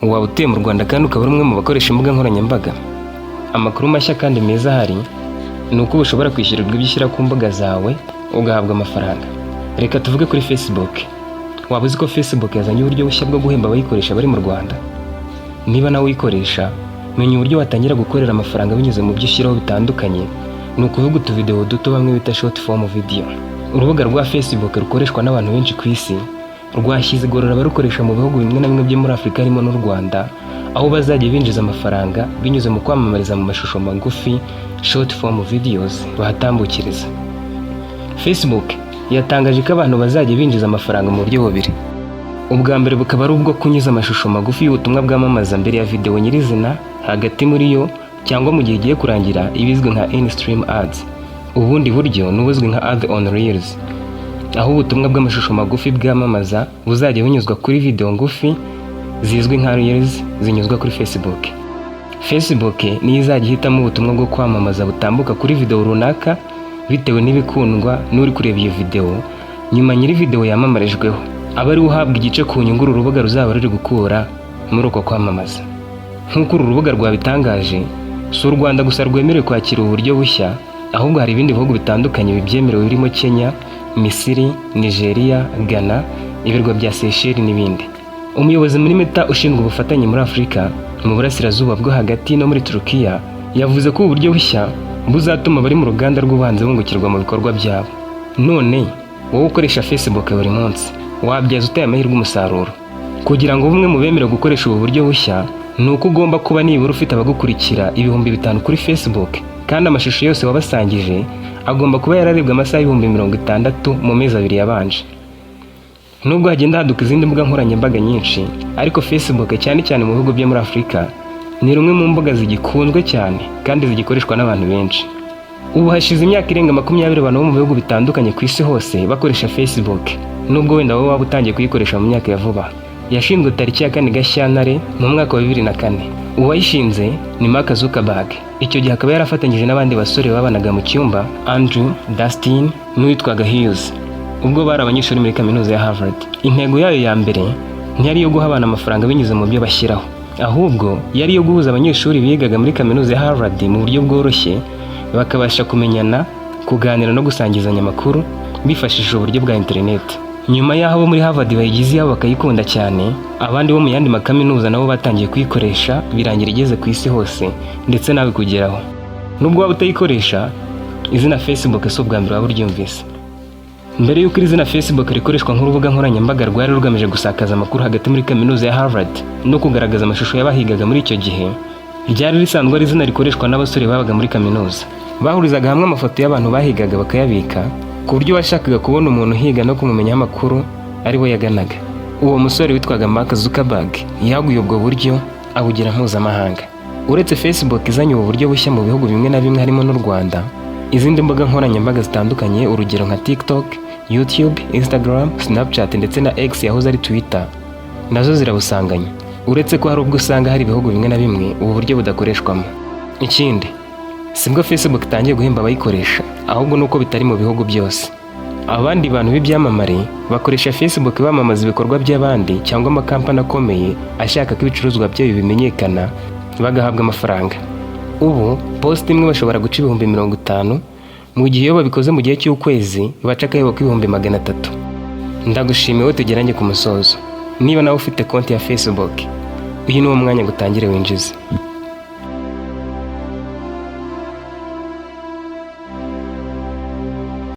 Waba utuye mu Rwanda kandi ukaba uri umwe mu bakoresha imbuga nkoranyambaga? Amakuru mashya kandi meza ahari ni uko uba ushobora kwishyurirwa ibyo ushyira ku mbuga zawe, ugahabwa amafaranga. Reka tuvuge kuri Facebook. Waba uzi ko Facebook yazanye uburyo bushya bwo guhemba abayikoresha bari mu Rwanda? Niba nawe uyikoresha, menya uburyo watangira gukorera amafaranga binyuze mu byo ushyiraho bitandukanye, ni ukuvuga utuvidewo duto bamwe bita short form video. Urubuga rwa Facebook rukoreshwa n'abantu benshi ku isi rwashyize igorora abarukoresha mu bihugu bimwe na bimwe byo muri Afurika, harimo n'u Rwanda, aho bazajya binjiza amafaranga binyuze mu kwamamariza mu mashusho magufi, short form videos, bahatambukiriza. Facebook yatangaje ko abantu bazajya binjiza amafaranga mu buryo bubiri. Ubwa mbere bukaba ari ubwo kunyuza amashusho magufi y'ubutumwa bwamamaza mbere ya videwo nyirizina, hagati muri yo, cyangwa mu gihe igiye kurangira, ibizwi nka in-stream ads. Ubundi buryo ni ubuzwi nka ad on reels, aho ubutumwa bw'amashusho magufi bwamamaza buzajya bunyuzwa kuri video ngufi zizwi nka reels zinyuzwa kuri Facebook. Facebook niyo izajya ihitamo ubutumwa bwo kwamamaza butambuka kuri video runaka bitewe n'ibikundwa n'uri kureba iyo video. Nyuma nyiri video yamamarijweho aba ari we uhabwa igice ku nyungu uru rubuga ruzaba ruri gukura muri uko kwamamaza. Nk'uko uru rubuga rwabitangaje, si u Rwanda gusa rwemerewe kwakira ubu buryo bushya, ahubwo hari ibindi bihugu bitandukanye bibyemerewe, birimo Kenya, Misiri, Nigeria, Ghana, ibirwa bya Seychelles n'ibindi. Umuyobozi muri Meta ushinzwe ubufatanye muri Afurika, mu Burasirazuba bwo Hagati no muri Turukiya yavuze ko ubu buryo bushya buzatuma abari mu ruganda rw'ubuhanzi bungukirwa mu bikorwa byabo. None wowe ukoresha Facebook buri munsi, wabyaza ute aya amahirwe umusaruro? Kugira ngo bumwe mu bemerewe gukoresha ubu buryo bushya ni uko ugomba kuba nibura ufite abagukurikira 5000 kuri Facebook, kandi amashusho yose wabasangije agomba kuba yararebwe amasaha 60,000 mu mezi 2 yabanje. Nubwo hagenda haduka izindi mbuga nkoranyambaga nyinshi, ariko Facebook, cyane cyane mu bihugu byo muri Afurika, ni rumwe mu mbuga zigikunzwe cyane kandi zigikoreshwa n'abantu benshi. Ubu hashize imyaka irenga 20 abantu bo mu bihugu bitandukanye ku isi hose bakoresha Facebook, nubwo wenda wowe waba utangiye kuyikoresha mu myaka ya vuba. Yashinzwe tariki ya 4 Gashyantare mu mwaka wa 2004. Uwayishinze ni Mark Zuckerberg. Icyo gihe akaba yarafatanyije n'abandi basore babanaga mu cyumba, Andrew, Dustin n'uwitwaga Hughes, ubwo bari abanyeshuri muri kaminuza ya Harvard. Intego yayo ya mbere ntiyari iyo guha abantu amafaranga binyuze mu byo bashyiraho, ahubwo yari iyo guhuza abanyeshuri bigaga muri kaminuza ya Harvard mu buryo bworoshye, bakabasha kumenyana, kuganira no gusangizanya amakuru bifashishije uburyo bwa interineti. Nyuma y'aho abo muri Harvard bayigize iyabo bakayikunda cyane, abandi bo mu yandi makaminuza nabo batangiye kuyikoresha, birangira igeze ku isi hose ndetse nawe kugeraho. Nubwo waba utayikoresha, izina Facebook si ubwa mbere waba uryumvise. Mbere y'uko iri zina Facebook rikoreshwa nk'urubuga nkoranyambaga rwari rugamije gusakaza amakuru hagati muri kaminuza ya Harvard no kugaragaza amashusho y'abahigaga muri icyo gihe, ryari risanzwe ari izina rikoreshwa n'abasore babaga muri kaminuza. Bahurizaga hamwe amafoto y'abantu bahigaga bakayabika, ku buryo washakaga kubona umuntu uhiga no kumumenyaho amakuru ari we yaganaga. Uwo musore witwaga Mark Zuckerberg yaguye ubwo buryo abugira mpuzamahanga. Uretse Facebook izanye ubu buryo bushya mu bihugu bimwe na bimwe harimo n'u Rwanda, izindi mbuga nkoranyambaga zitandukanye, urugero nka TikTok, YouTube, Instagram, Snapchat ndetse na X yahoze ari Twitter, nazo zirabusanganya, uretse ko hari ubwo usanga hari ibihugu bimwe na bimwe ubu buryo budakoreshwamo. Ikindi, sibwo Facebook itangiye guhemba abayikoresha, ahubwo nuko bitari mu bihugu byose. Abandi bantu b'ibyamamare bakoresha Facebook bamamaza ibikorwa by'abandi cyangwa amakampani akomeye ashaka ko ibicuruzwa byayo bimenyekana, bagahabwa amafaranga. Ubu post imwe bashobora guca 50,000, mu gihe iyo babikoze mu gihe cy'ukwezi baca akayabo k'300,000. Ndagushimiye wowe tugeranye ku musozo. Niba nawe ufite konti ya Facebook, uyu ni wo mwanya ngo utangire winjize.